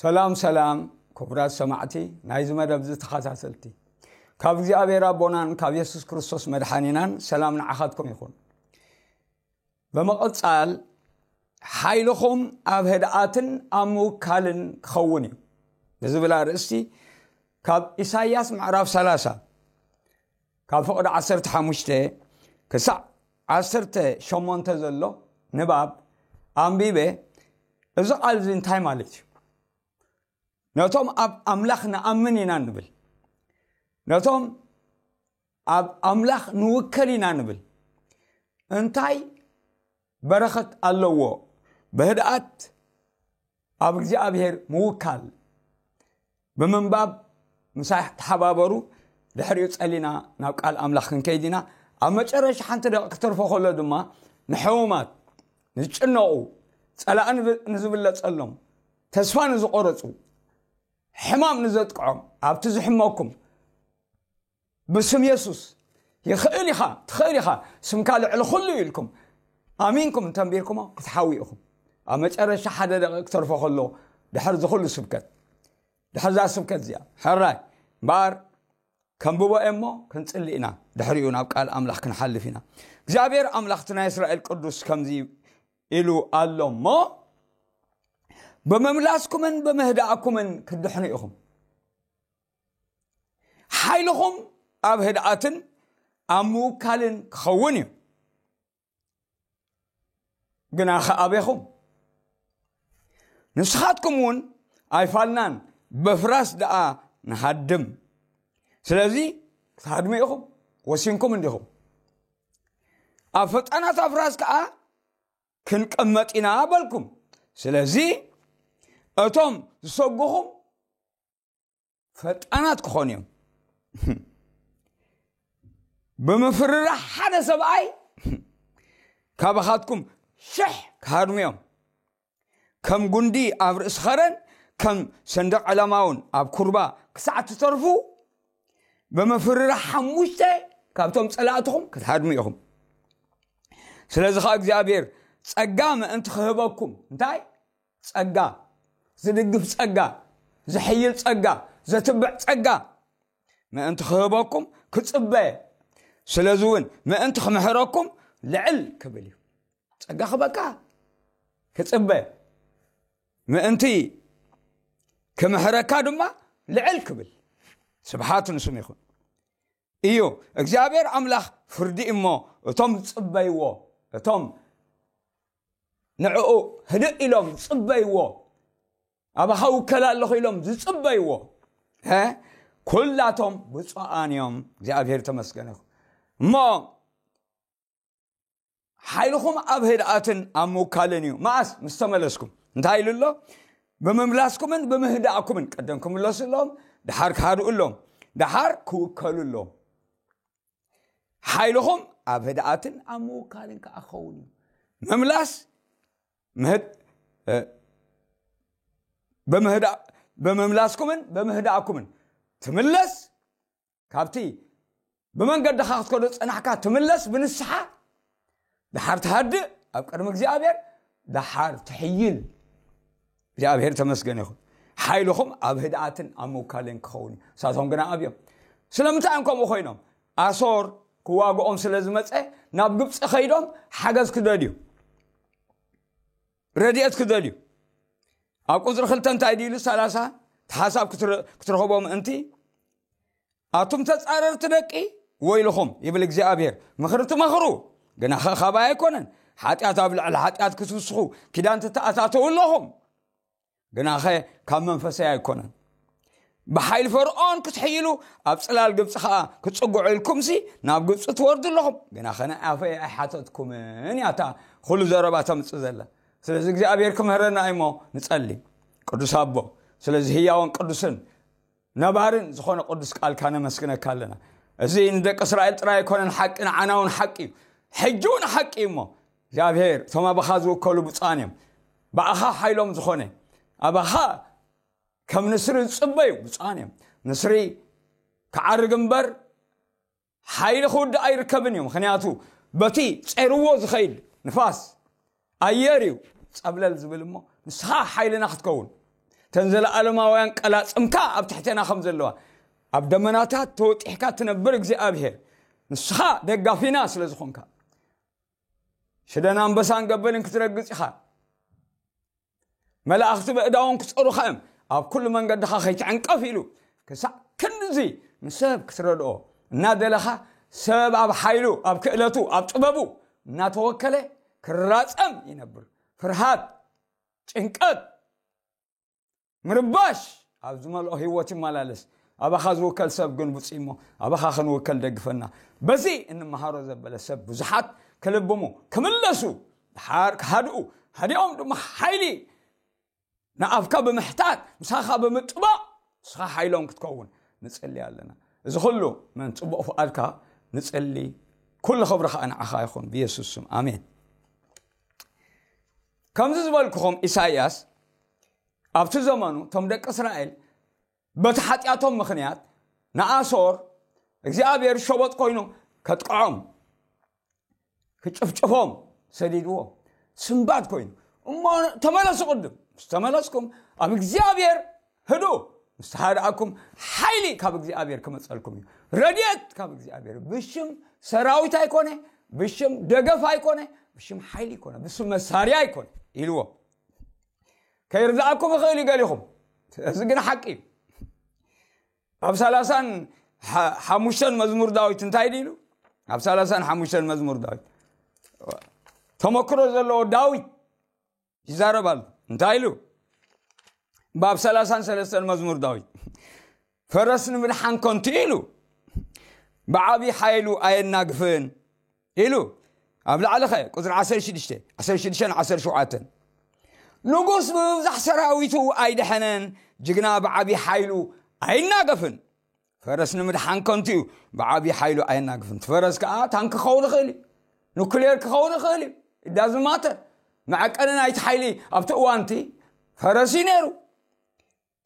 ሰላም ሰላም፣ ክቡራት ሰማዕቲ ናይዚ መደብ እዚ ተኸታተልቲ፣ ካብ እግዚኣብሔር ኣቦናን ካብ የሱስ ክርስቶስ መድሓኒናን ሰላም ንዓኻትኩም ይኹን። ብምቕጻል፣ ሓይልኹም ኣብ ህድኣትን ኣብ ምውካልን ክኸውን እዩ ብዝብል ኣርእስቲ፣ ካብ ኢሳይያስ ምዕራፍ ሰላሳ ካብ ፍቕዲ ዓሰርተ ሓሙሽተ ክሳዕ ዓሰርተ ሸሞንተ ዘሎ ንባብ ኣንቢበ። እዚ ቃል እዚ እንታይ ማለት እዩ? ነቶም ኣብ ኣምላኽ ንኣምን ኢና ንብል፣ ነቶም ኣብ ኣምላኽ ንውከል ኢና ንብል፣ እንታይ በረኸት ኣለዎ? ብህድኣት ኣብ እግዚኣብሔር ምውካል፣ ብምንባብ ምሳይ ተሓባበሩ። ድሕሪኡ ጸሊና ናብ ቃል ኣምላኽ ክንከይድ ኢና። ኣብ መጨረሻ ሓንቲ ደቂ ክተርፎ ከሎ ድማ፣ ንሕሙማት፣ ንዝጭነቑ፣ ጸላእ ንብ-፣ ንዝብለጸሎም፣ ተስፋ ንዝቆረጹ፣ ሕማም ንዘጥቅዖም፣ ኣብቲ ዝሕመኩም፣ ብስም የሱስ፣ ይኽእል ኢኻ፣ ትኽእል ኢኻ፣ ስምካ ልዕሊ ኩሉ ኢልኩም ኣሚንኩም እንተንቢርኩሞ ክትሓዊ ኢኹም። ኣብ መጨረሻ ሓደ ደቂቕ ክተርፎ ከሎ፣ ድሕሪ ዝኹሉ ስብከት፣ ድሕሪ እዛ ስብከት እዚኣ፣ ሕራይ እምበኣር ከንብቦ እየ እሞ ክንጽሊ ኢና። ድሕሪኡ ናብ ቃል ኣምላኽ ክንሓልፍ ኢና። እግዚኣብሔር ኣምላኽ እቲ ናይ እስራኤል ቅዱስ ከምዚ ኢሉ ኣሎ እሞ፣ "ብመምላስኩምን ብምህዳእኩምን ክትድሕኑ ኢኹም። ሓይልኹም ኣብ ህድኣትን ኣብ ምውካልን ክኸውን እዩ። ግናኸ ኣቤኹም? ንስኻትኩም እውን ኣይፋልናን፣ በፍራስ ደኣ ንሃድም። ስለዚ ክትሃድሙ ኢኹም፣ ወሲንኩም እንዲኹም። ኣብ ፈጣናት ኣፍራስ ከኣ ክንቀመጥ ኢና በልኩም። ስለዚ እቶም ዝሰጉኹም ፈጣናት ክኾኑ እዮም። ብምፍርራሕ ሓደ ሰብኣይ ካባኻትኩም ሽሕ ክሃድሙ እዮም። ከም ጉንዲ ኣብ ርእሲ ኸረን፣ ከም ሰንደቕ ዕላማ እውን ኣብ ኩርባ ክሳዕ ትተርፉ፣ ብምፍርራሕ ሓሙሽተ ካብቶም ጸላእትኹም ክትሃድሙ ኢኹም። ስለዚ ኸኣ እግዚኣብሔር ጸጋ ምእንቲ ክህበኩም", እንታይ? ጸጋ፣ ዝድግፍ ጸጋ፣ ዝሕይል ጸጋ፣ ዘትብዕ ጸጋ ምእንቲ ክህበኩም ክጽበ፣ ስለዚ እውን ምእንቲ ክምሕረኩም ልዕል ክብል እዩ። ጸጋ ክበካ ክጽበ፣ ምእንቲ ክምሕረካ ድማ ልዕል ክብል። ስብሓት ንስም ይኹን። እዩ እግዚኣብሔር ኣምላኽ ፍርዲ እሞ፣ እቶም ዝጽበይዎ፣ እቶም ንዕኡ ህድእ ኢሎም ዝጽበይዎ፣ ኣባኻ ውከል ኣለኹ ኢሎም ዝጽበይዎ፣ እ፣ ኩላቶም ብፁዓን እዮም። እግዚኣብሔር ተመስገነ ይኹን። እሞ ሓይልኹም ኣብ ህድኣትን ኣብ ምውካልን እዩ። መኣስ ምስ ተመለስኩም፣ እንታይ ኢሉ ኣሎ? "ብምምላስኩምን ብምህዳእኩምን"፣ ቀደም ክምለሱ ኣለዎም፣ ደሓር ክሃድኡ ኣለዎም፣ ደሓር ክውከሉ ኣለዎም። ሓይልኹም ኣብ ህድኣትን ኣብ ምውካልን ከኣ ክኸውን እዩ። ምምላስ፣ ምህድ-፣ እ፣ ብምህዳ-፣ ብምምላስኩምን ብምህዳእኩምን ትምለስ፣ ካብቲ ብመንገድኻ ክትከዶ ጸናሕካ ትምለስ ብንስሓ፣ ደሓር ትሃድእ ኣብ ቅድሚ እግዚኣብሔር፣ ደሓር ትሕይል። እግዚኣብሔር ተመስገን ይኹን። ሓይልኹም ኣብ ህድኣትን ኣብ ምውካልን ክኸውን እዩ። ንሳቶም ግና ኣብዮም። ስለምንታይ እዮም ከምኡ ኮይኖም? ኣሶር ክዋግኦም ስለ ዝመጸ፣ ናብ ግብጺ ከይዶም ሓገዝ ክደልዩ፣ ረድኤት ክደልዩ። ኣብ ቁጽሪ ክልተ እንታይ ድዩ ኢሉ? ሰላሳ፣ እቲ ሓሳብ ክትረ-፣ ክትረኽቦ ምእንቲ፣ "ኣቱም ተጻረርቲ ደቂ፣ ወይልኹም፣ ይብል እግዚኣብሔር፣ ምኽሪ ትመኽሩ፣ ግናኸ ካባይ ኣይኮነን። ሓጢኣት ኣብ ልዕሊ ሓጢኣት ክትውስኹ፣ ኪዳን ትተኣታተዉ ኣለኹም፣ ግናኸ ካብ መንፈሰይ ኣይኮነን። ብሓይሊ ፈርዖን ክትሕይሉ፣ ኣብ ጽላል ግብጺ ኸኣ ክትጽግዑ ኢልኩምሲ፣ ናብ ግብጺ ትወርዱ ኣለኹም፣ ግናኸ ንኣፈይ ኣይሓተትኩምን" እያ እታ ኩሉ ዘረባ ተምጽእ ዘላ። ስለዚ እግዚኣብሔር ክምህረና እዩ እሞ ንጸሊ። ቅዱስ ኣቦ፣ ስለዚ ህያውን ቅዱስን ነባርን ዝኾነ ቅዱስ ቃልካ ነመስግነካ ኣለና። እዚ ንደቂ እስራኤል ጥራይ ኣይኮነን ሓቂ፣ ንዓና እውን ሓቂ እዩ። ሕጂ እውን ሓቂ እዩ እሞ፣ እግዚኣብሔር፣ እቶም ኣባኻ ዝውከሉ ብፁዓን እዮም። ብኣኻ ሓይሎም ዝኾነ፣ ኣባኻ ከም ንስሪ ዝጽበዩ ብፁዓን እዮም። ንስሪ ክዓርግ እምበር ሓይሊ ክውድእ ኣይርከብን እዩ። ምኽንያቱ በቲ ጸርዎ ዝኸይድ ንፋስ ኣየር እዩ ጸብለል ዝብል እሞ፣ ንስኻ ሓይልና ክትከውን፣ እተን ዘለኣለማውያን ቀላጽምካ ኣብ ትሕቴና ከም ዘለዋ፣ ኣብ ደመናታት ተወጢሕካ ትነብር እግዚኣብሔር፣ ንስኻ ደጋፊና ስለ ዝኾንካ፣ ሽደን ኣንበሳን ገበልን ክትረግጽ ኢኻ። መላእኽቲ በእዳዎም ክጸሩኻ እዮም። ኣብ ኩሉ መንገድኻ ከይትዕንቀፍ ኢሉ ክሳዕ ክንድዚ ንሰብ ክትረድኦ እናደለኻ፣ ሰብ ኣብ ሓይሉ፣ ኣብ ክእለቱ፣ ኣብ ጥበቡ እናተወከለ ክራጸም ይነብር። ፍርሃት፣ ጭንቀት፣ ምርባሽ ኣብ ዝመልኦ ህይወት ይመላለስ። ኣባኻ ዝውከል ሰብ ግን ብፁዕ እሞ፣ ኣባኻ ክንውከል ደግፈና። በዚ እንመሃሮ ዘበለ ሰብ ብዙሓት ክልብሙ፣ ክምለሱ፣ ድሓር ክሃድኡ፣ ሃዲኦም ድማ ሓይሊ ንኣፍካ ብምሕታት፣ ምሳኻ ብምጥባቕ፣ ንስኻ ሓይሎም ክትከውን ንጽሊ ኣለና። እዚ ኩሉ መን ጽቡቕ ፍቓድካ ንጽሊ። ኩሉ ክብሪ ኸኣ ንዓኻ ይኹን ብየሱስ ስም። ኣሜን። ከምዚ ዝበልኩኹም ኢሳይያስ ኣብቲ ዘመኑ እቶም ደቂ እስራኤል በቲ ሓጢኣቶም ምኽንያት ንኣሶር እግዚኣብሔር ሸቦጥ ኮይኑ ከጥቅዖም ክጭፍጭፎም ሰዲድዎ ስንባድ ኮይኑ፣ እሞ ተመለሱ ቅድም። ምስ ተመለስኩም ኣብ እግዚኣብሔር ህዱ፣ ምስ ተሃድኣኩም ሓይሊ ካብ እግዚኣብሔር ክመጸልኩም እዩ። ረድኤት ካብ እግዚኣብሔር ብሽም ሰራዊት ኣይኮነ፣ ብሽም ደገፍ ኣይኮነ፣ ብሽም ሓይሊ ኣይኮነ፣ ብሽም መሳርያ ኣይኮነ ኢልዎ። ከይርድኣኩም ይኽእል እዩ ገሊኹም፣ እዚ ግን ሓቂ እዩ። ኣብ ሰላሳን ሓሙሽተን መዝሙር ዳዊት እንታይ ድዩ ኢሉ? ኣብ ሰላሳን ሓሙሽተን መዝሙር ዳዊት ተመክሮ ዘለዎ ዳዊት ይዛረብ ኣሎ። እንታይ ኢሉ? ኣብ ሰላሳን ሰለስተን መዝሙር ዳዊት፣ ፈረስ ንምድሓን ከንቱ ኢሉ፣ ብዓቢ ሓይሉ ኣየናግፍን ኢሉ። ኣብ ላዕሊ ኸ ቁፅሪ ዓሰርተ ሽዱሽተ፣ ዓሰርተ ሽዱሽተ ዓሰርተ ሸውዓተ፣ ንጉስ ብምብዛሕ ሰራዊቱ ኣይደሐነን፣ ጅግና ብዓቢ ሓይሉ ኣይናገፍን። ፈረስ ንምድሓን ከንቱ እዩ፣ ብዓቢ ሓይሉ ኣይናገፍን። እቲ ፈረስ ከዓ ታንክ ክኸውን ይኽእል እዩ፣ ኑክሌር ክኸውን ይኽእል እዩ፣ ዳዝማተር። መዐቀኒ ናይቲ ሓይሊ ኣብቲ እዋንቲ ፈረስ እዩ ነይሩ።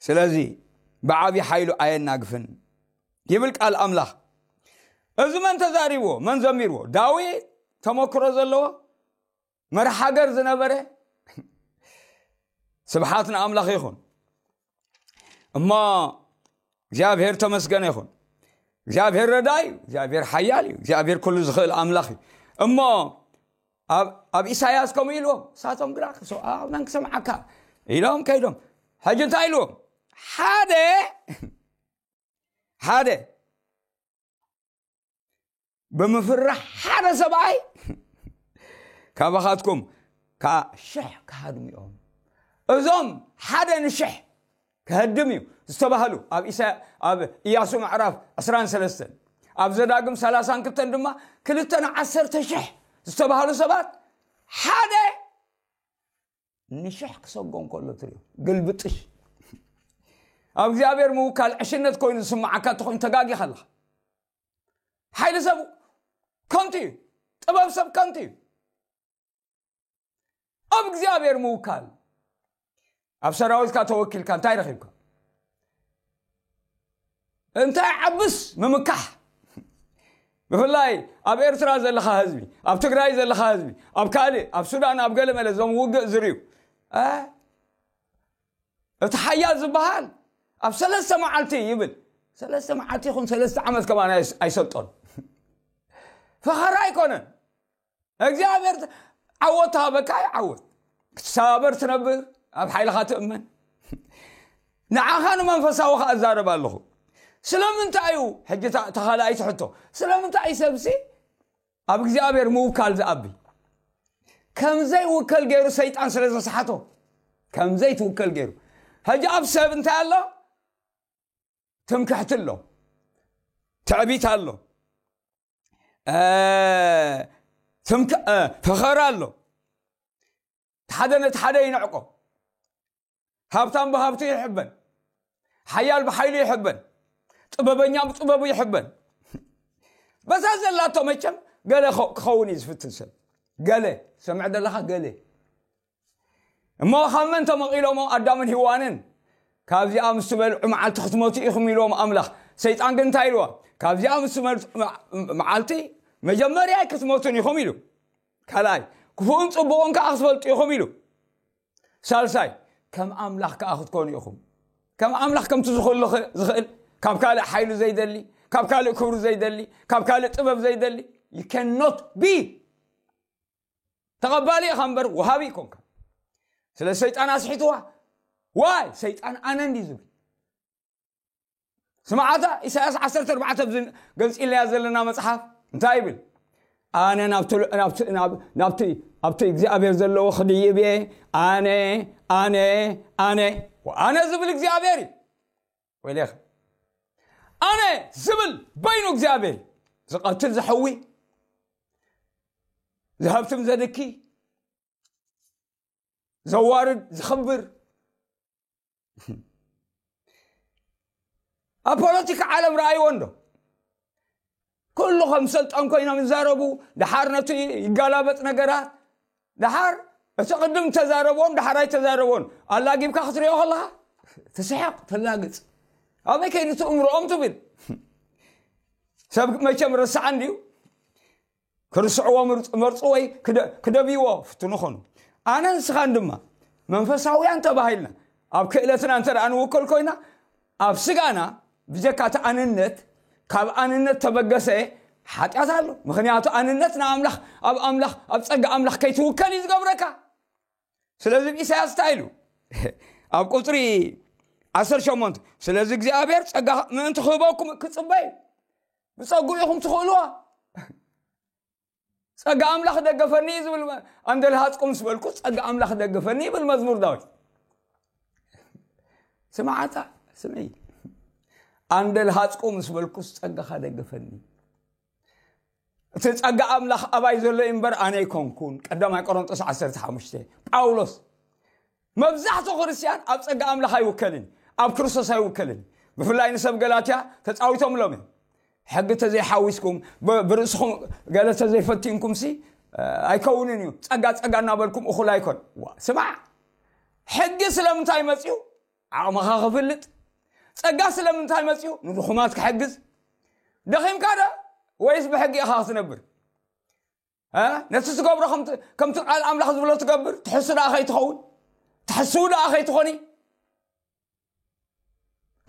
ስለዚ ብዓቢ ሓይሉ ኣየናግፍን ይብል ቃል ኣምላኽ። እዚ መን ተዛሪብዎ? መን ዘሚርዎ? ዳዊት፣ ተመክሮ ዘለዎ፣ መራሕ ሃገር ዝነበረ። ስብሓት ንኣምላኽ ይኹን። እሞ እግዚኣብሔር ተመስገነ ይኹን። እግዚኣብሔር ረዳይ እዩ፣ እግዚኣብሔር ሓያል እዩ፣ እግዚኣብሔር ኩሉ ዝኽእል ኣምላኽ እዩ። እሞ ኣብ፣ ኣብ ኢሳያስ ከምኡ ኢልዎም፣ እሳቶም ግራ ክሰ-፣ "ኣብ መን ክሰምዓካ?" ኢሎም ከይዶም። ሕጂ እንታይ ኢልዎም? ሓደ፣ ሓደ ብምፍራሕ ሓደ ሰብኣይ ካባኻትኩም ከዓ ሽሕ ክሃድሙ እዮም። እዞም ሓደ ንሽሕ ክህድም እዩ ዝተባህሉ ኣብ ኢሳ-፣ ኣብ ኢያሱ ምዕራፍ ዕስራን ሰለስተን፣ ኣብ ዘዳግም ሰላሳን ክልተን ድማ ክልተ ንዓሰርተ ሽሕ ዝተባህሉ ሰባት ሓደ ንሽሕ ክሰጎም ከሎ ትሪኦ ግልብጥሽ። ኣብ እግዚኣብሔር ምውካል ዕሽነት ኮይኑ ዝስምዓካ እንተኾይኑ ተጋጊኻ ኣለኻ። ሓይሊ ሰብ ከንቱ እዩ፣ ጥበብ ሰብ ከንቱ እዩ። ኣብ እግዚኣብሔር ምውካል፣ ኣብ ሰራዊትካ ተወኪልካ እንታይ ረኺብካ? እንታይ ዓብስ ምምካሕ። ብፍላይ ኣብ ኤርትራ ዘለኻ ህዝቢ፣ ኣብ ትግራይ ዘለኻ ህዝቢ፣ ኣብ ካልእ፣ ኣብ ሱዳን፣ ኣብ ገለ መለ እዞም ውግእ ዝርዩ፣ እ? እቲ ሓያል ዝበሃል ኣብ ሰለስተ መዓልቲ ይብል። ሰለስተ መዓልቲ ይኹን ሰለስተ ዓመት ከማን ኣይስ-፣ ኣይሰልጦን። ፈኸራ ኣይኮነን። እግዚኣብሔር ዓወት ተሃበካ ይዓወት። ክትሰባበር ትነብር፣ ኣብ ሓይልኻ ትእመን። ንዓኻ ንመንፈሳዊ ኸኣ እዛረብ ኣለኹ። ስለምንታይ እዩ፣ ሕጂ እታ፣ እታ ካልኣይቲ ሕቶ፣ ስለምንታይ እዩ ሰብሲ ኣብ እግዚኣብሔር ምውካል ዝኣቢ? ከም ዘይውከል ገይሩ ሰይጣን ስለ ዘስሓቶ፣ ከም ዘይትውከል ገይሩ። ሕጂ ኣብ ሰብ እንታይ ኣሎ? ትምክሕቲ ኣሎ፣ ትዕቢት ኣሎ፣ እ፣ ትምክ-፣ እ፣ ፈኸራ ኣሎ። ሓደ ነቲ ሓደ ይንዕቆ። ሃብታም ብሃብቱ ይሕበን፣ ሓያል ብሓይሉ ይሕበን፣ ጥበበኛ ብጥበቡ ይሕበን። በዛ ዘላቶ መቸም ገለ ኸ-፣ ክኸውን እዩ ዝፍትን ሰብ። ገለ፣ ሰምዕ ዘለኻ፣ ገለ። እሞ ካብ መን ተመቒሎሞ ኣዳምን ሄዋንን? "ካብዚኣ ምስ ትበልዑ መዓልቲ ክትሞቱ ኢኹም" ኢልዎም ኣምላኽ። ሰይጣን ግን እንታይ ኢልዋ? "ካብዚኣ ምስ ትበልዑ መ-፣ መዓልቲ መጀመርያ ኣይክትሞቱን ኢኹም" ኢሉ። ካልኣይ፣ "ክፉእን ጽቡቕን ከኣ ክትፈልጡ ኢኹም" ኢሉ። ሳልሳይ፣ ከም ኣምላኽ ከኣ ክትኮኑ ኢኹም። ከም ኣምላኽ ከምቲ ዝኽእሉ ኽ- ዝኽእል፣ ካብ ካልእ ሓይሉ ዘይደሊ፣ ካብ ካልእ ክብሩ ዘይደሊ፣ ካብ ካልእ ጥበብ ዘይደሊ፣ you cannot be። ተቐባሊ ኢኻ እምበር ወሃቢ ኣይኮንካ። ስለ ሰይጣን ኣስሒትዋ። ዋይ ሰይጣን ኣነ እንዲ ዝብል። ስምዓታ፣ ኢሳያስ ዓሰርተ ኣርባዕተ ኣብዚ ገንፂልናያ ዘለና መፅሓፍ እንታይ ይብል? ኣነ ናብቲ ናብቲ ናብቲ ኣብቲ እግዚኣብሔር ዘለዎ ክድይብ እየ። ኣነ ኣነ ኣነ ኣነ ዝብል እግዚኣብሔር እዩ። ወይሌኻ ኣነ ዝብል በይኑ እግዚኣብሔር እዩ። ዝቐትል፣ ዝሐዊ፣ ዝሀብትም፣ ዘድኪ፣ ዘዋርድ፣ ዝኽብር። ኣብ ፖለቲካ ዓለም ረኣይዎ እንዶ? ኩሉ ከም ሰልጣን ኮይኖም ይዛረቡ። ደሓር ነቲ ይጋላበጥ ነገራት፣ ደሓር እቲ ቅድም ተዛረቦም ደሓር ኣይተዛረቦን ኣላጊብካ ክትሪኦ ከለኻ ትስሕቕ፣ ትላግፅ። ኣበይ ከይዱ ትእምሮኦም ትብል። ሰብ መቸም ረስዓ እንድዩ። ክርስዕዎ መርፁ ወይ ክደብይዎ ፍትኑ ኾኑ። ኣነን ስኻን ድማ መንፈሳውያን ተባሂልና ኣብ ክእለትና እንተ ንውከል ኮይና፣ ኣብ ስጋና ብጀካ እቲ ኣንነት፣ ካብ ኣንነት ተበገሰ ሓጢኣት ኣሎ። ምኽንያቱ ኣንነት ንኣምላኽ ኣብ ኣምላኽ ኣብ ጸጋ ኣምላኽ ከይትውከል እዩ ዝገብረካ። ስለዚ ኢሳያስ እንታይ ኢሉ? ኣብ ቁፅሪ ዓሰርተ ሸሞንተ፣ ስለዚ እግዚኣብሔር ጸጋ ምእንቲ ክህበኩም ክጽበይ፣ ብጸጉ ኢኹም ትኽእልዋ። ጸጋ ኣምላኽ ደገፈኒ እዩ ዝብል። ኣንደልሃጽኩ ምስ በልኩ ጸጋ ኣምላኽ ደገፈኒ ይብል መዝሙር ዳዊት። ስምዓታ ስምዒ። ኣንደልሃጽኩ ምስ በልኩስ ጸጋኻ ደገፈኒ። እቲ ጸጋ ኣምላኽ ኣባይ ዘሎ እዩ እምበር ኣነ ኣይኮንኩን። ቀዳማይ ቆሮንጦስ ዓሰርተ ሓሙሽተ። ጳውሎስ መብዛሕትኡ ክርስትያን ኣብ ጸጋ ኣምላኽ ኣይውከልን፣ ኣብ ክርስቶስ ኣይውከልን። ብፍላይ ንሰብ ገላትያ ተጻዊቶምሎም እዮም። ሕጊ ተዘይሓዊስኩም፣ ብ- ብርእስኹም ገለ ተዘይፈቲንኩም ሲ ኣይከውንን እዩ። ጸጋ ጸጋ እናበልኩም እኹል ኣይኮን። ዋ፣ ስማዕ፣ ሕጊ ስለምንታይ መጽዩ? ዓቕምኻ ክፍልጥ። ጸጋ ስለምንታይ መጽዩ? ንድኹማት ክሕግዝ። ደኺምካ ዶ ወይስ ብሕጊ ኢኻ ክትነብር? እ? ነቲ ትገብሮ ከምቲ ቃል ኣምላኽ ዝብሎ ትገብር? ትሕሱ ደኣ ከይትኸውን? ትሕስው ደኣ ከይትኾኒ?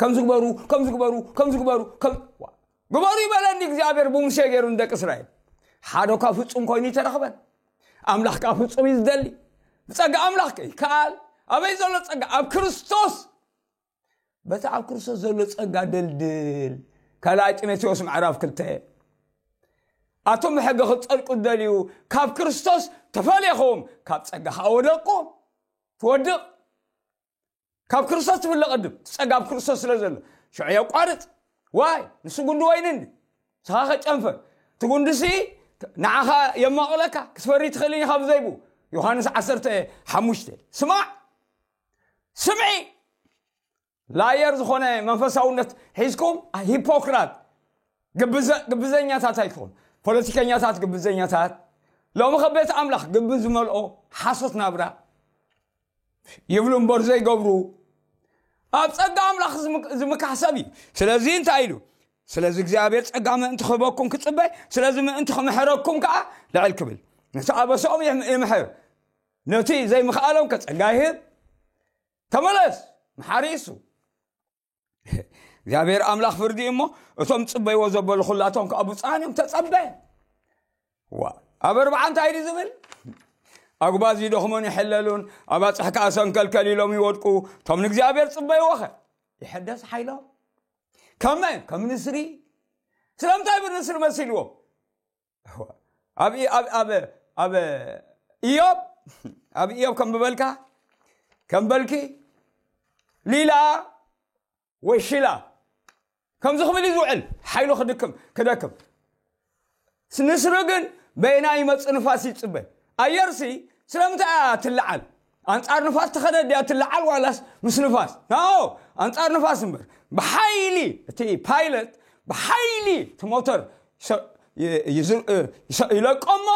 ከም ዝግበሩ ከም ዝግበሩ ከም ዝግበሩ ከም ግበሩ ይበለኒ እግዚኣብሔር ብሙሴ ገይሩ ንደቂ እስራኤል። ሓደ እኳ ፍጹም ኮይኑ ይተረኽበን። ኣምላኽ ከዓ ፍጹም እዩ ዝደሊ። ብጸጋ ኣምላኽ ከይከኣል። ኣበይ ዘሎ ጸጋ? ኣብ ክርስቶስ። በቲ ኣብ ክርስቶስ ዘሎ ጸጋ ደልድል። ካልኣይ ጢሞቴዎስ ምዕራፍ ክልተ። ኣቶም ብሕጊ ክትጸድቁ ትደልዩ፣ ካብ ክርስቶስ ተፈሊኹም፣ ካብ ጸጋ ከዓ ወደቅኩም። ትወድቕ። ካብ ክርስቶስ ትፍለ ቅድም። እቲ ጸጋ ኣብ ክርስቶስ ስለ ዘሎ ሽዑ የቋርጽ። ዋይ ንሱ ጉንዲ ወይኒ እንዲ ንስኻ ከጨንፈር። እቲ ጉንዲሲ ንዓኻ የማቕለካ። ክትፈሪ ትኽእልን ኢኻ ብዘይቡ። ዮሃንስ ዓሰርተ ሓሙሽተ። ስማዕ፣ ስምዒ። ላየር ዝኾነ መንፈሳውነት ሒዝኩም፣ ሂፖክራት፣ ግብዘ- ግብዘኛታት ኣይትኾኑ። ፖለቲከኛታት ግብዘኛታት። ሎሚ ከ ቤት ኣምላኽ ግቢ ዝመልኦ ሓሶት ናብራ ይብሉ እምበር ዘይገብሩ። ኣብ ጸጋ ኣምላኽ ዝምክ- ዝምካሕ ሰብ እዩ። ስለዚ እንታይ ኢሉ? ስለዚ እግዚኣብሔር ጸጋ ምእንቲ ክህበኩም ክጽበ፣ ስለዚ ምእንቲ ክምሕረኩም ከዓ ልዕል ክብል። ነቲ ኣበሰኦም ይም- ይምሕር፣ ነቲ ዘይምኽኣሎም ከ ጸጋ ይህብ። ተመለስ፣ መሓሪ እሱ። እግዚኣብሔር ኣምላኽ ፍርዲ እሞ፣ እቶም ጽበይዎ ዘበሉ ኩላቶም ከዓ ብፁዓን እዮም። ተጸበ። ዋ፣ ኣብ ኣርባዓ እንታይ ድዩ ዝብል? ኣጉባዝ ይደኽሙን ይሕለሉን፣ ኣባጽሕ ከዓ ሰንከልከል ኢሎም ይወድቁ። እቶም ንእግዚኣብሔር ጽበይዎ ኸ ይሕደስ ሓይሎም። ከመ ከም ንስሪ። ስለምንታይ ብንስሪ መሲልዎም? ኣብ ኢ- ኣብ ኣብ ኣብ ኢዮብ፣ ኣብ ኢዮብ ከም ብበልካ ከም በልኪ ሊላ ወይ ሽላ ከምዚ ክብል እዩ ዝውዕል። ሓይሉ ክድክም ክደክም። ንስሪ ግን በይና ይመጽእ ንፋስ ይጽበ። ኣየርሲ ስለምንታይ እያ ትለዓል? ኣንጻር ንፋስ ትኸደ ድያ ትለዓል ዋላስ ምስ ንፋስ? ናኦ፣ ኣንጻር ንፋስ እምበር። ብሓይሊ እቲ ፓይለት ብሓይሊ እቲ ሞተር ይለቆ እሞ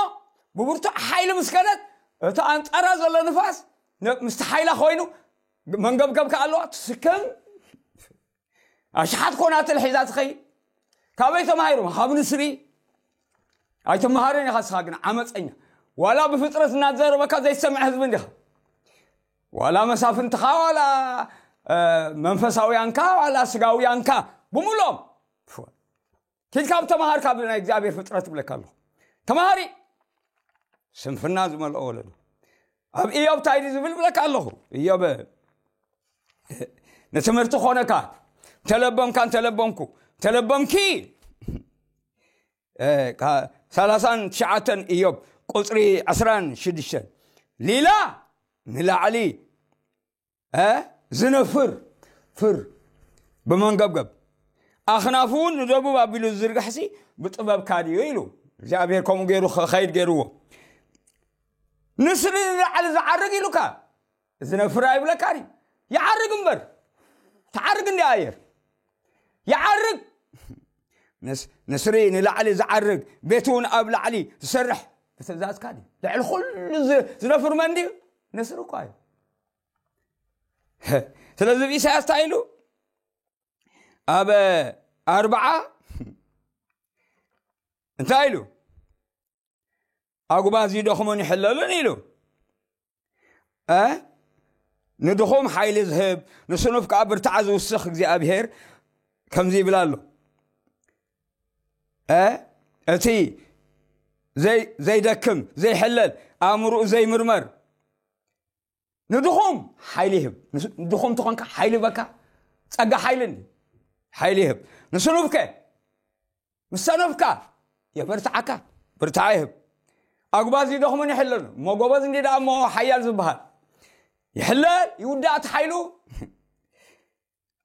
ብብርቱዕ ሓይሊ ምስ ከደት እቲ ኣንጻራ ዘሎ ንፋስ ምስቲ ሓይላ ኮይኑ መንገብገብ ከ ኣለዋ ትስከም። ኣሽሓት ኮናትል ሒዛ ትኸይድ። ካበይ ተማሂሩ? ካብ ንስሪ። ኣይተመሃርን ኢኻ እስኻ ግን ዓመፀኛ። ዋላ ብፍጥረት እናዘረበካ ዘይሰምዕ ህዝቢ እንዲኻ። ዋላ መሳፍንትኻ ዋላ መንፈሳውያንካ ዋላ ስጋውያንካ ብምሎም ኪድካ ብተምሃር ካብ ናይ እግዚኣብሔር ፍጥረት ብለካ ኣለኹ። ተምሃሪ ስንፍና ዝመልኦ ወለዶ ኣብ ኢዮብ ታይ ዝብል ብለካ ኣለኹ። ኢዮብ ንትምህርቲ ኮነካ ተለበምካ እንተለበምኩ ተለበምኪ። ሰላሳን ትሽዓተን ኢዮብ ቁፅሪ ዕስራን ሽዱሽተን ሊላ ንላዕሊ ዝነፍር ፍር ብመንገብገብ ኣኽናፉ እውን ንደቡብ ኣቢሉ ዝዝርጋሕሲ ብጥበብካ ድዩ ኢሉ። እግዚኣብሔር ከምኡ ገይሩ ከኸይድ ገይርዎ። ንስሪ ንላዕሊ ዝዓርግ ኢሉካ ዝነፍር ኣይብለካ ድዩ? ይዓርግ እምበር ትዓርግ እንዲ ኣየር ይዓርግ። ንስሪ ንላዕሊ ዝዓርግ ቤት እውን ኣብ ላዕሊ ዝሰርሕ ብትእዛዝካ ድዩ? ልዕሊ ኩሉ ዝነፍር መን ድዩ? ንስሪ እኳ እዩ። ስለዚ ብኢሳያስ እንታይ ኢሉ ኣብ ኣርባዓ እንታይ ኢሉ? ኣጉባዝ ይደኽሙን ይሕለሉን ኢሉ። ንድኹም ሓይሊ ዝህብ ንስኑፍ ከዓ ብርትዓ ዝውስኽ እግዚኣብሔር ከምዚ ይብል ኣሎ። እቲ ዘይደክም ዘይሕለል ኣእምርኡ ዘይምርመር ንድኹም ሓይሊ ይህብ። ንድኹም ትኾንካ ሓይሊ በካ ጸጋ ሓይልን ሓይሊ ይህብ። ንስኑፍከ ምስ ሰነፍካ የበርትዓካ ብርትዓ ይህብ። ኣጉባዝ ይደኽሙን ይሕለሉ እሞ ጎበዝ እንዲ ደኣ እሞ ሓያል ዝበሃል ይሕለል ይውዳእ እቲ ሓይሉ።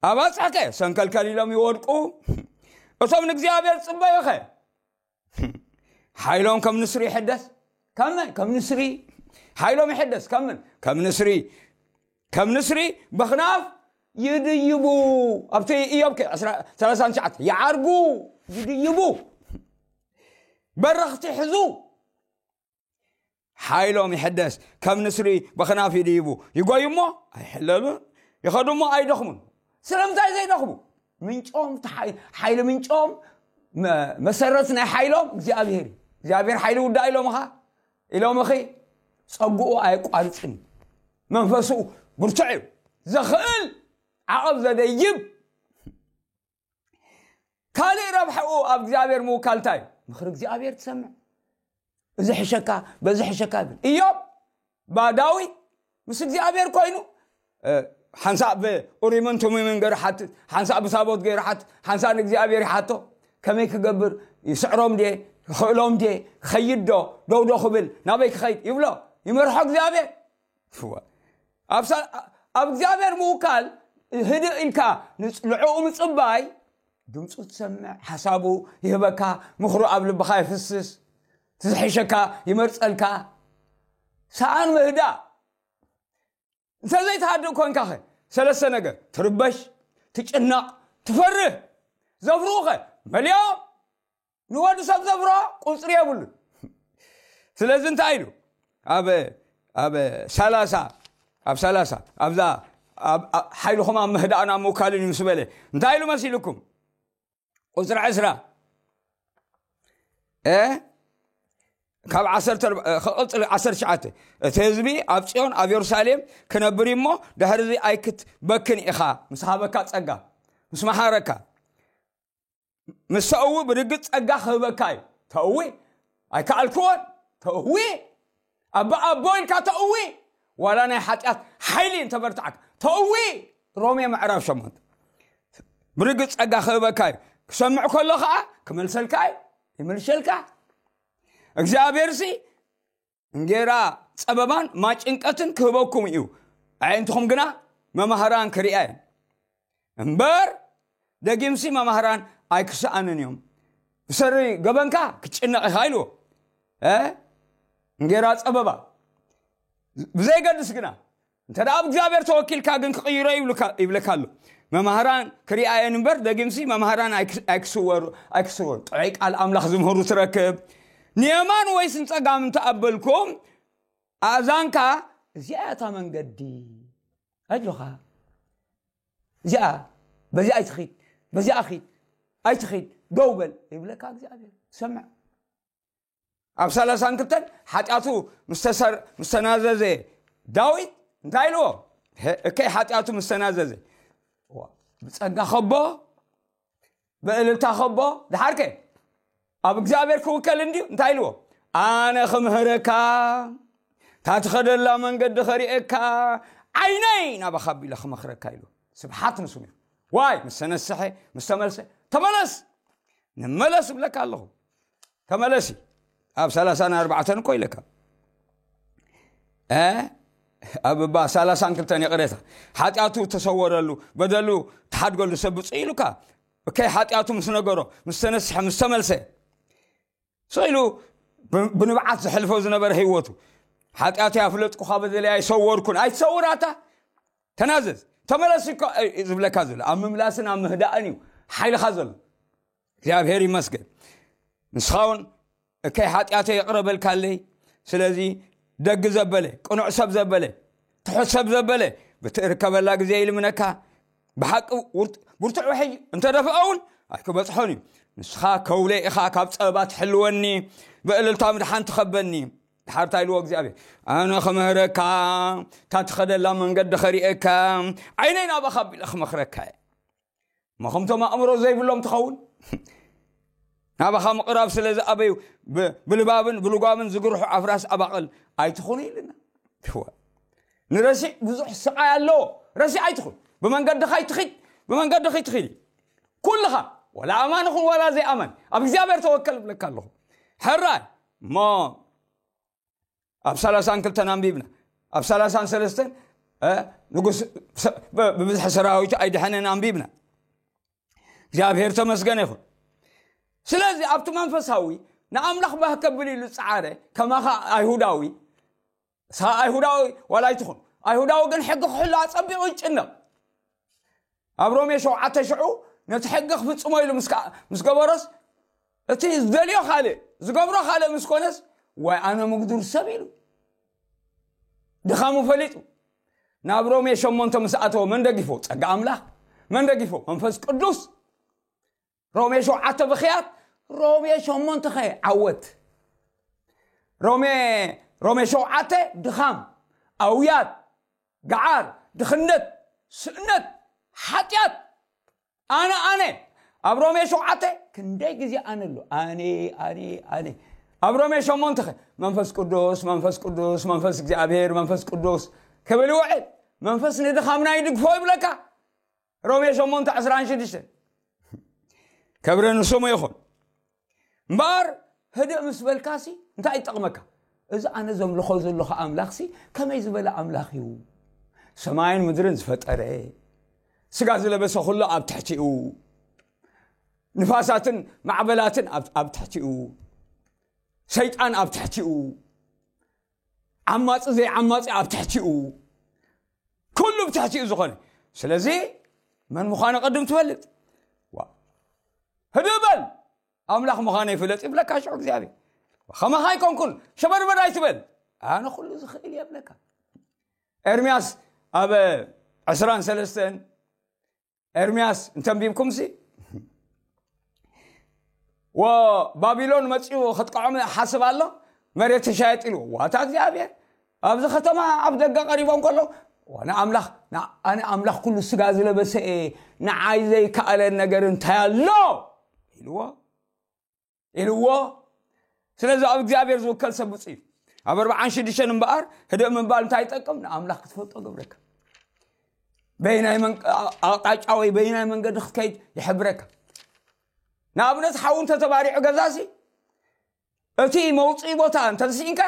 ኣባጽሕከ ሰንከልከል ኢሎም ይወድቁ። እቶም ንእግዚኣብሔር ጽበዩኸ ሓይሎም ከም ንስሪ ይሕደስ። ከመን ከም ንስሪ ሓይሎም ይሕደስ። ከምን ከም ንስሪ ከም ንስሪ በኽናፍ ይድይቡ። ኣብቲ ኢዮብ ከ ዕስራ ሰላሳን ትሽዓተ ይዓርጉ ይድይቡ በረኽቲ ሕዙ። ሓይሎም ይሕደስ ከም ንስሪ በኽናፍ ይድይቡ። ይጎዩ እሞ ኣይሕለሉን ይኸዱ እሞ ኣይደኽሙን። ስለምንታይ ዘይደኽሙ? ምንጮም ሓይሊ ምንጮም መሰረት ናይ ሓይሎም እግዚኣብሔር እዩ። እግዚኣብሔር ሓይሊ ውዳእ ኢሎምኻ ኢሎምኺ ጸጉኡ ኣየቋርጽን እዩ። መንፈስኡ ብርቱዕ እዩ። ዘኽእል ዓቐብ ዘደይብ ካልእ ረብሐኡ ኣብ እግዚኣብሔር ምውካል እንታይ እዩ? ምኽሪ እግዚኣብሔር ትሰምዕ። እዚ ሕሸካ በዚ ሕሸካ ይብል ኢዮብ። ባ ዳዊት ምስ እግዚኣብሔር ኮይኑ ሓንሳእ ብኡሪምን ቱሚምን ገይሩ ሓትት፣ ሓንሳእ ብታቦት ገይሩ ሓትት፣ ሓንሳእ ንእግዚኣብሔር ይሓቶ። ከመይ ክገብር ይስዕሮም ድየ ክኽእሎም ድየ ክኸይድ ዶ ደው ዶ ክብል ናበይ ክኸይድ ይብሎ። ይመርሖ እግዚኣብሔር። ኣብ እግዚኣብሔር ምውካል ህድእ ኢልካ ንዕኡ ምፅባይ ድምፁ ትሰምዕ ሓሳቡ ይህበካ ምኽሩ ኣብ ልብኻ ይፍስስ ትዝሕሸካ ይመርፀልካ። ሰኣን ምህዳእ እንተዘይትሃድእ ኮንካኸ ሰለስተ ነገር ትርበሽ ትጭነቕ ትፈርህ። ዘፍርኡኸ መሊኦም ንወዲ ሰብ ዘፍርሆ ቁፅሪ የብሉን። ስለዚ እንታይ ኢሉ ኣብ ኣብ ሰላሳ ኣብ ሰላሳ ኣብዛ ሓይልኹም ኣብ ምህዳእን ኣብ ምውካልን እዩ ምስ በለ እንታይ ኢሉ መሲልኩም? ቁፅሪ ዕስራ ካብ ክቕፅል ዓሰርተ ትሽዓተ እቲ ህዝቢ ኣብ ፅዮን ኣብ የሩሳሌም ክነብር እሞ ድሕሪ እዚ ኣይክትበክን ኢኻ ምስ ሃበካ ፀጋ ምስ መሓረካ ምስ ተእዊ ብርግፅ ፀጋ ክህበካ እዩ። ተእዊ ኣይከኣልክዎን ተእዊ ኣባ ኣቦ ኢልካ ተእዊ ዋላ ናይ ሓጢኣት ሓይሊ እንተበርትዓካ ተእዊ። ሮሜ ምዕራፍ ሸሞንተ ብርግፅ ፀጋ ክህበካ እዩ። ክሰምዕ ከሎ ከዓ ክመልሰልካ እዩ። ይመልሸልካ እግዚኣብሔር ሲ እንጌራ ጸበባን ማጭንቀትን ክህበኩም እዩ። ኣዕይንትኹም ግና መማህራን ክሪኣ እየን እምበር ደጊምሲ መማህራን ኣይክሰኣንን እዮም። ብሰሪ ገበንካ ክትጭነቕ ኢኻ ኢልዎ። እንጌራ ጸበባ ብዘይገድስ ግና እንተ ደኣ ብእግዚኣብሔር ተወኪልካ ግን ክቕይሮ ይብለካ ኣሎ። መማህራን ክሪኣየን እምበር ደጊምሲ መማህራን ኣይክስወሩ ኣይክስወሩ ጥዑይ ቃል ኣምላኽ ዝምህሩ ትረክብ። ንየማን ወይስ ንጸጋም እንተኣበልኩም ኣእዛንካ እዚኣ እታ መንገዲ ኣጆኻ እዚኣ በዚኣ ኣይትኺድ በዚኣ ኺድ ኣይትኺድ ደው በል ይብለካ እግዚኣብሔር። ሰምዕ ኣብ ሰላሳን ክልተን ሓጢኣቱ ምስ ተናዘዘ ዳዊት እንታይ ኢልዎ? እከይ ሓጢኣቱ ምስ ተናዘዘ፣ ብጸጋ ከቦ፣ ብእልልታ ከቦ። ድሓርከ ኣብ እግዚኣብሔር ክውከል እንድዩ። እንታይ ኢልዎ? ኣነ ክምህረካ፣ እታ ትኸደላ መንገዲ ኸርእየካ፣ ዓይነይ ናባኻ ኣቢለ ክመኽረካ ኢሉ። ስብሓት ንስሙ። ዋይ ምስ ተነስሐ፣ ምስ ተመልሰ፣ ተመለስ፣ ንመለስ እብለካ ኣለኹ። ተመለሲ። ኣብ ሰላሳን ኣርባዕተን እኮ ኢለካ። ኣብ እባ ሰላሳን ክልተን ይቕሬታ፣ ሓጢኣቱ ተሰወረሉ፣ በደሉ ተሓድገሉ ሰብ ብፁዕ ኢሉካ። እከይ ሓጢኣቱ ምስ ነገሮ፣ ምስ ተነስሐ፣ ምስ ተመልሰ፣ ስኢሉ ብንብዓት ዘሕልፎ ዝነበረ ህይወቱ፣ ሓጢኣተይ ኣፍለጥኩኻ፣ በደለይ ኣይሰወርኩን። ኣይትሰውራታ። ተናዘዝ፣ ተመለስ እኮ እዩ ዝብለካ ዘሎ። ኣብ ምምላስን ኣብ ምህዳእን እዩ ሓይልኻ ዘሎ። እግዚኣብሔር ይመስገን። ንስኻ እውን እከይ ሓጢኣተይ ይቕረ በልካለይ። ስለዚ ደግ ዘበለ፣ ቅኑዕ ሰብ ዘበለ፣ ትሑት ሰብ ዘበለ ብትእርከበላ ግዜ ይልምነካ። ብሓቂ ውርት- ብርቱዕ ውሕጅ እንተደፍኦ እውን ኣይክበጽሖን እዩ። ንስኻ ከውለ ኢኻ፣ ካብ ጸበባ ትሕልወኒ፣ ብእልልታ ምድሓን ትኸበኒ። ድሓር እንታይ ኢልዎ እግዚኣብሔር? ኣነ ክምህረካ፣ እታ ትኸደላ መንገዲ ኸርእየካ፣ ዓይነይ ናባኻ ኣቢለ ክመኽረካ እየ። እሞ ከምቶም ኣእምሮ ዘይብሎም ትኸውን? ናባኻ ምቕራብ ስለ ዝኣበዩ፣ ብ- ብልባብን ብልጓምን ዝግርሑ ኣፍራስ ኣባቕል ኣይትኹኑ ኢልና። እወ። ንረሲዕ ብዙሕ ስቓይ ኣለዎ። ረሲዕ ኣይትኹን። ብመንገድኻ ኣይትኺድ፣ ብመንገድኺ ትኺድ። ኩልኻ፣ ወላ ኣማን ይኹን ወላ ዘይኣማን፣ ኣብ እግዚኣብሔር ተወከል እብለካ ኣለኹ። ሕራይ እሞ ኣብ ሰላሳን ክልተን ኣንቢብና፣ ኣብ ሰላሳን ሰለስተን፣ እ፣ ንጉስ ሰ- ብ- ብብዝሒ ሰራዊቱ ኣይድሐነን ኣንቢብና። እግዚኣብሔር ተመስገነ ይኹን። ስለዚ ኣብቲ መንፈሳዊ ንኣምላኽ ባህ ከብል ኢሉ ዝጸዓረ፣ ከማኻ ኣይሁዳዊ፣ ንስኻ ኣይሁዳዊ ዋላ ኣይትኹን፣ ኣይሁዳዊ ግን ሕጊ ክሕሉ ኣጸቢቑ ይጭነቕ። ኣብ ሮሜ ሸውዓተ ሽዑ ነቲ ሕጊ ክፍጽሞ ኢሉ ምስ ከ- ምስ ገበሮስ፣ እቲ ዝደልዮ ካልእ፣ ዝገብሮ ካልእ ምስ ኮነስ፣ ዋይ ኣነ ምጉዱር ሰብ ኢሉ ድኻሙ ፈሊጡ። ናብ ሮሜ ሸሞንተ ምስ ኣተወ መን ደጊፎ? ጸጋ ኣምላኽ። መን ደጊፎ? መንፈስ ቅዱስ። ሮሜ ሸውዓተ ብኽያት፣ ሮሜ ሸሞንተ ኸ ዓወት። ሮሜ ሮሜ ሸውዓተ ድኻም፣ ኣውያት፣ ገዓር፣ ድኽነት፣ ስእነት፣ ሓጢኣት፣ ኣነ ኣነ። ኣብ ሮሜ ሸውዓተ ክንደይ ግዜ ኣነ ኣሎ? ኣነ ኣነ ኣነ። ኣብ ሮሜ ሸሞንተ ኸ መንፈስ ቅዱስ፣ መንፈስ ቅዱስ፣ መንፈስ እግዚኣብሔር፣ መንፈስ ቅዱስ ክብል ይውዕል። መንፈስ ንድኻምና ይድግፎ ይብለካ። ሮሜ ሸሞንተ ዕስራን ሽዱሽተን። ክብሪ ንስሙ ይኹን። እምበኣር ህድእ ምስ በልካሲ እንታይ ይጠቕመካ? እዚ ኣነ ዘምልኾ ዘለኹ ኣምላኽሲ ከመይ ዝበለ ኣምላኽ እዩ? ሰማይን ምድርን ዝፈጠረ፣ ስጋ ዝለበሰ ኩሉ ኣብ ትሕቲኡ፣ ንፋሳትን ማዕበላትን ኣብ ኣብ ትሕቲኡ፣ ሰይጣን ኣብ ትሕቲኡ፣ ዓማጺ ዘይዓማጺ ኣብ ትሕቲኡ፣ ኩሉ ብትሕቲኡ ዝኾነ። ስለዚ መን ምዃኑ ቅድም ትፈልጥ። ዋ፣ ህድእ በል፣ ኣምላኽ ምዃነይ ፍለጥ ይብለካ ሽዑ እግዚኣብሔር። ከማኻ ኣይኮንኩን፣ ሸበድበድ ኣይትበል፣ ኣነ ኩሉ ዝኽእል እየ ይብለካ። ኤርምያስ ኣብ ዕስራን ሰለስተን፣ ኤርምያስ እንተንቢብኩምሲ፣ ወባቢሎን መጺኡ ከጥቅዖም ሓስብ ኣሎ፣ መሬት ተሻየጥ ኢሉ ዋታ እግዚኣብሔር። ኣብዚ ከተማ ኣብ ደገ ቀሪቦም ከሎ፣ ዋና ኣምላኽ፣ ና- ኣነ ኣምላኽ ኩሉ ስጋ ዝለበሰ እየ፣ ንዓይ ዘይከኣለ ነገር እንታይ ኣሎ ኢልዎ። ኢልዎ። ስለዚ ኣብ እግዚኣብሔር ዝውከል ሰብ ብፁዕ እዩ። ኣብ ኣርባዓን ሽዱሽተን እምበኣር ህድእ ምባል እንታይ ይጠቅም? ንኣምላኽ ክትፈልጦ ገብረካ። በይናይ መን- ኣቕጣጫ ወይ በይናይ መንገዲ ክትከይድ ይሕብረካ። ንኣብነት ሓዊ እንተተባሪዑ ገዛሲ እቲ መውፅኢ ቦታ እንተዝስኢንካ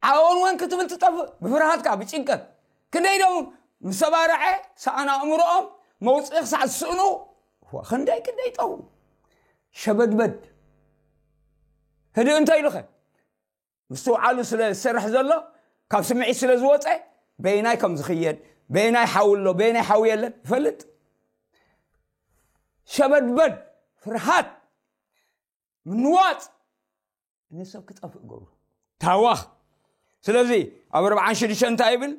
ዓወን ወን ክትብል ትጠፍእ ብፍርሃትካ ብጭንቀት። ክንደይ ዶም ምስ ተባርዐ ሰኣን ኣእምሮኦም መውፅኢ ክሳዕ ዝስእኑ ክንደይ ክንደይ ጠው ሸበድበድ። ህድእ እንታይ ኢሉኸ ምስትውዓሉ ስለ ዝሰርሕ ዘሎ ካብ ስምዒት ስለ ዝወፀ በይናይ ከም ዝኽየድ በይናይ ሓዊ ኣሎ በይናይ ሓዊ የለን ይፈልጥ። ሸበድበድ ፍርሃት ምንዋፅ ንሰብ ክጠፍእ ገብሩ ታዋኽ። ስለዚ ኣብ ኣርባዓን ሽዱሽተ እንታይ ይብል?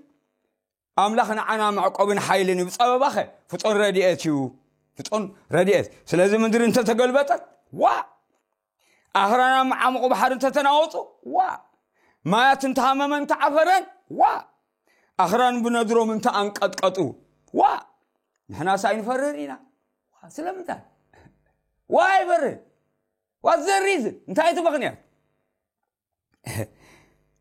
ኣምላኽ ንዓና መዕቆብን ሓይልን እዩ። ብፀበባኸ ፍጡን ረድኤት እዩ። ፍጡን ረድኤት። ስለዚ ምድሪ እንተተገልበጠት ዋ፣ ኣኽራና መዓሙቑ ባሕሪ እንተተናወፁ ዋ፣ ማያት እንተሃመመን እንተዓፈረን ዋ፣ ኣኽራን ብነድሮም እንተ ኣንቀጥቀጡ፣ ዋ፣ ንሕናስ ኣይንፈርህን ኢና። ዋ፣ ስለምንታይ? ዋ፣ ኣይፈርህን። What's the reason? እንታይ እቲ ምኽንያት?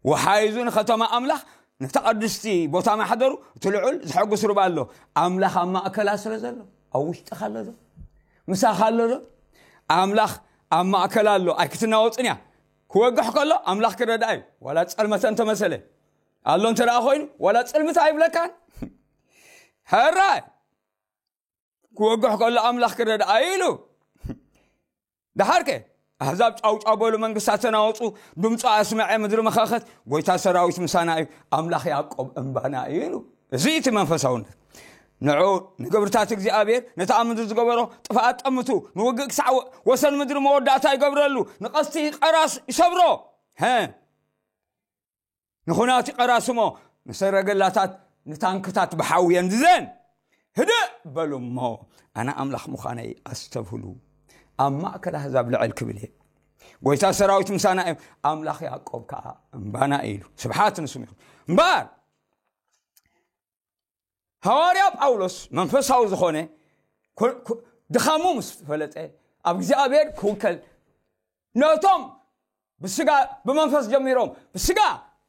ወሓይዙ ንከተማ ኣምላኽ፣ ነታ ቅድስቲ ቦታ ማሕደሩ፣ እቲ ልዑል ዘሐጉስ ሩባ ኣሎ። ኣምላኽ ኣብ ማእከላ ስለ ዘሎ፣ ኣብ ውሽጥኻ ኣሎ ዶ? ምሳኻ ኣሎ ዶ? ኣምላኽ ኣብ ማእከላ ኣሎ፣ ኣይክትናወጽን እያ። ክወግሕ ከሎ ኣምላኽ ክረድኣ እዩ። ዋላ ጸልመተ እንተመሰለ፣ ኣሎ እንተ ደኣ ኮይኑ፣ ዋላ ጽልምት ኣይብለካን። ሕራይ ክወግሕ ከሎ ኣምላኽ ክረድኣ እዩ ኢሉ። ደሓርከ ኣህዛብ ጫው ጫው በሉ፣ መንግስታት ተናወጹ፣ ድምፁ ኣስምዐ፣ ምድሪ መኸኸት፣ ጎይታ ሰራዊት ምሳና እዩ፣ ኣምላኽ ያዕቆብ እምባና እዩ ኢሉ። እዚ እቲ መንፈሳውነት። ንዑ ንግብርታት እግዚኣብሔር፣ ነቲ ኣብ ምድሪ ዝገበሮ ጥፍኣት ጠምቱ፣ ንውግእ ክሳዕ ወ-፣ ወሰን ምድሪ መወዳእታ ይገብረሉ፣ ንቐስቲ ቀራስ ይሰብሮ። ሀ ንኹናት ይቐራስሞ፣ ንሰረገላታት ንታንክታት ብሓዊ የንድደን። ህድእ በሉ እሞ ኣነ ኣምላኽ ምዃነይ ኣስተብህሉ። ኣብ ማእከል ኣህዛብ ልዕል ክብል እየ። ጎይታ ሰራዊት ምሳና እዩ፣ ኣምላኽ ያዕቆብ ከኣ እምባና እዩ ኢሉ። ስብሓት ንስሙ ይኹን። እምበኣር ሃዋርያ ጳውሎስ መንፈሳዊ ዝኾነ ኮ-፣ ኮ-፣ ድኻሙ ምስ ፈለጠ ኣብ እግዚኣብሔር ክውከል ነቶም ብስጋ ብመንፈስ ጀሚሮም ብስጋ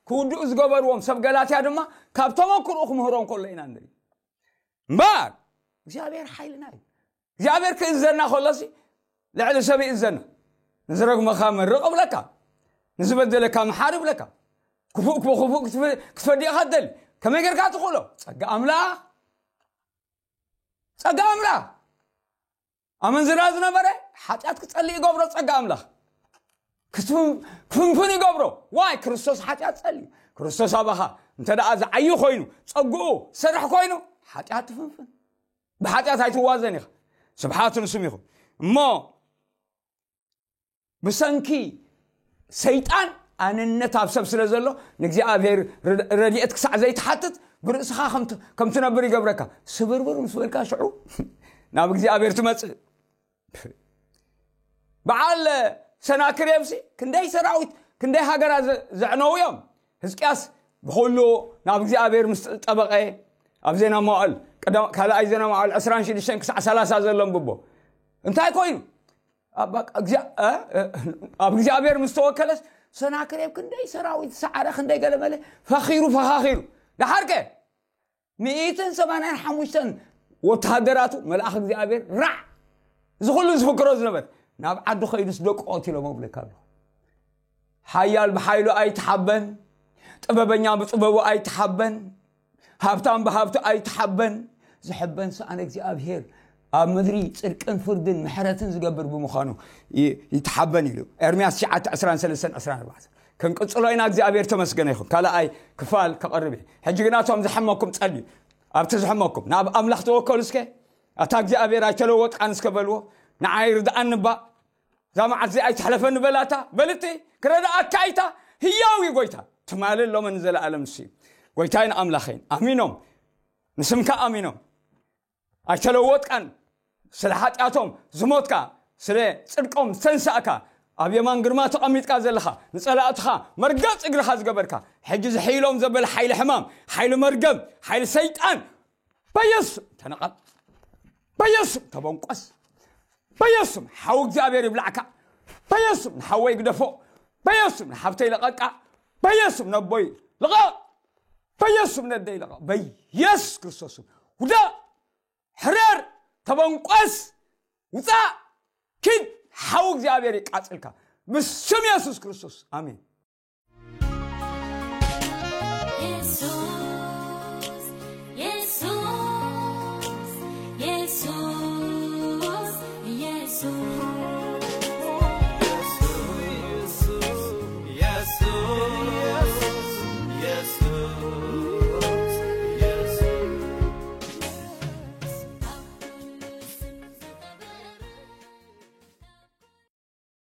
ክውድኡ ዝገበርዎም ሰብ ገላትያ ድማ ካብ ተመክርኡ ክምህሮም ከሎ ኢና ንርኢ። እምበኣር እግዚኣብሔር ሓይልና እዩ። እግዚኣብሔር ክእዘና ከሎሲ ልዕሊ ሰብ ይእዘና። ንዝረግመኻ መርቕ እብለካ፣ ንዝበደለካ መሓር እብለካ። ክፉእ ክፉእ ክትፈ-፣ ክትፈዲ ኢኻ ትደሊ። ከመይ ጌርካ ትኽእሎ? ጸጋ ኣምላኽ፣ ጸጋ ኣምላኽ። ኣመንዝራ ዝነበረ ሓጢኣት ክጸልእ ይገብሮ ጸጋ ኣምላኽ። ክትፍን-፣ ክፍንፍን ይገብሮ። ዋይ፣ ክርስቶስ ሓጢኣት ጸልዩ። ክርስቶስ ኣባኻ እንተ ደኣ ዝዓዩ ኮይኑ፣ ጸግኡ ዝሰርሕ ኮይኑ፣ ሓጢኣት ትፍንፍን። ብሓጢኣት ኣይትዋዘን ኢኻ። ስብሓት ንስም ይኹን። እሞ ብሰንኪ ሰይጣን ኣነነት ኣብ ሰብ ስለ ዘሎ፣ ንእግዚኣብሔር ረ-፣ ረድኤት ክሳዕ ዘይትሓትት ብርእስኻ ከም ት-፣ ከም ትነብር ይገብረካ። ስብርብር ምስ በልካ ሽዑ ናብ እግዚኣብሔር ትመጽእ። በዓል ሰናክሬምሲ ክንደይ ሰራዊት፣ ክንደይ ሃገራት ዘ-፣ ዘዕነዉ እዮም። ህዝቅያስ ብኹሉ ናብ እግዚኣብሔር ምስ ጠበቐ፣ ኣብ ዜና መዋዕል፣ ቀዳም-፣ ካልኣይ ዜና መዋዕል ዕስራን ሽዱሽተን ክሳዕ ሰላሳ ዘሎ ኣንብቦ። እንታይ ኮይኑ? ኣብ፣ በቃ፣ እግዚኣብ-፣ እ፣ እ፣ ኣብ እግዚኣብሔር ምስ ተወከለስ፣ ሰናክሬም ክንደይ ሰራዊት ሰዓረ፣ ክንደይ ገለመለ፣ ፈኺሩ፣ ፈኻኺሩ። ደሓርከ? ሚእትን ሰማንያን ሓሙሽተን ወተሃደራቱ መልኣኽ እግዚኣብሔር ራዕ፣ እዚ ኩሉ ዝፍክሮ ዝነበር፣ ናብ ዓዲ ኸይዱስ ደቁ ቀቲሎም እብለካ ኣለኹ። ሓያል ብሓይሉ ኣይትሓበን፣ ጥበበኛ ብጥበቡ ኣይትሓበን፣ ሃብታም ብሃብቱ ኣይትሓበን። ዝሕበን ሰኣነ እግዚኣብሔር ኣብ ምድሪ ጽድቅን ፍርድን ምሕረትን ዝገብር ብምዃኑ ይ-፣ ይትሓበን ኢሉ። ኤርምያስ ትሽዓተ ዕስራን ሰለስተን ዕስራን ኣርባዕተን። ክንቅጽሎ ኢና። እግዚኣብሔር ተመስገነ ይኹን። ካልኣይ ክፋል ከቐርብ እየ። ሕጂ ግና እቶም ዝሐመኩም ጸልዩ። ኣብቲ ዝሐመኩም ናብ ኣምላኽ ተወከሉ እስከ። ኣታ እግዚኣብሔር ኣይተለወጥካን እስከ በልዎ። ንዓይ ርድኣኒ እባ። እዛ መዓልቲ እዚኣ ኣይትሕለፈኒ በላታ። በልቲ ክረድኣካ ኣይታ። ህያው እዩ ጎይታ። ትማልን ሎምን ንዘለኣለም ንሱ እዩ። ጎይታይን ኣምላኸይን ኣሚኖም፣ ንስምካ ኣሚኖም ኣይተለወጥካን። ስለ ሓጢኣቶም ዝሞትካ፣ ስለ ጽድቆም ዝተንሳእካ፣ ኣብ የማን ግርማ ተቐሚጥካ ዘለኻ፣ ንጸላእትኻ መርገጽ እግርኻ ዝገበርካ፣ ሕጂ ዝሕይሎም ዘበለ ሓይሊ ሕማም፣ ሓይሊ መርገም፣ ሓይሊ ሰይጣን፣ በየሱም ተነቐል፣ በየሱም ተበንቆስ፣ በየሱም ሓው እግዚኣብሔር ይብላዕካ፣ በየሱም ንሓወይ ግደፎ፣ በየሱም ንሓብተይ ለቐቃ፣ በየሱም ነቦይ ልቐቕ፣ በየሱም ነደይ ልቐቕ፣ በየሱስ ክርስቶስም ውዳቕ፣ ሕረር፣ ተበንቆስ፣ ውፃእ፣ ኪድ፣ ሓው እግዚኣብሔር ይቃጽልካ። ብስም የሱስ ክርስቶስ፣ ኣሜን።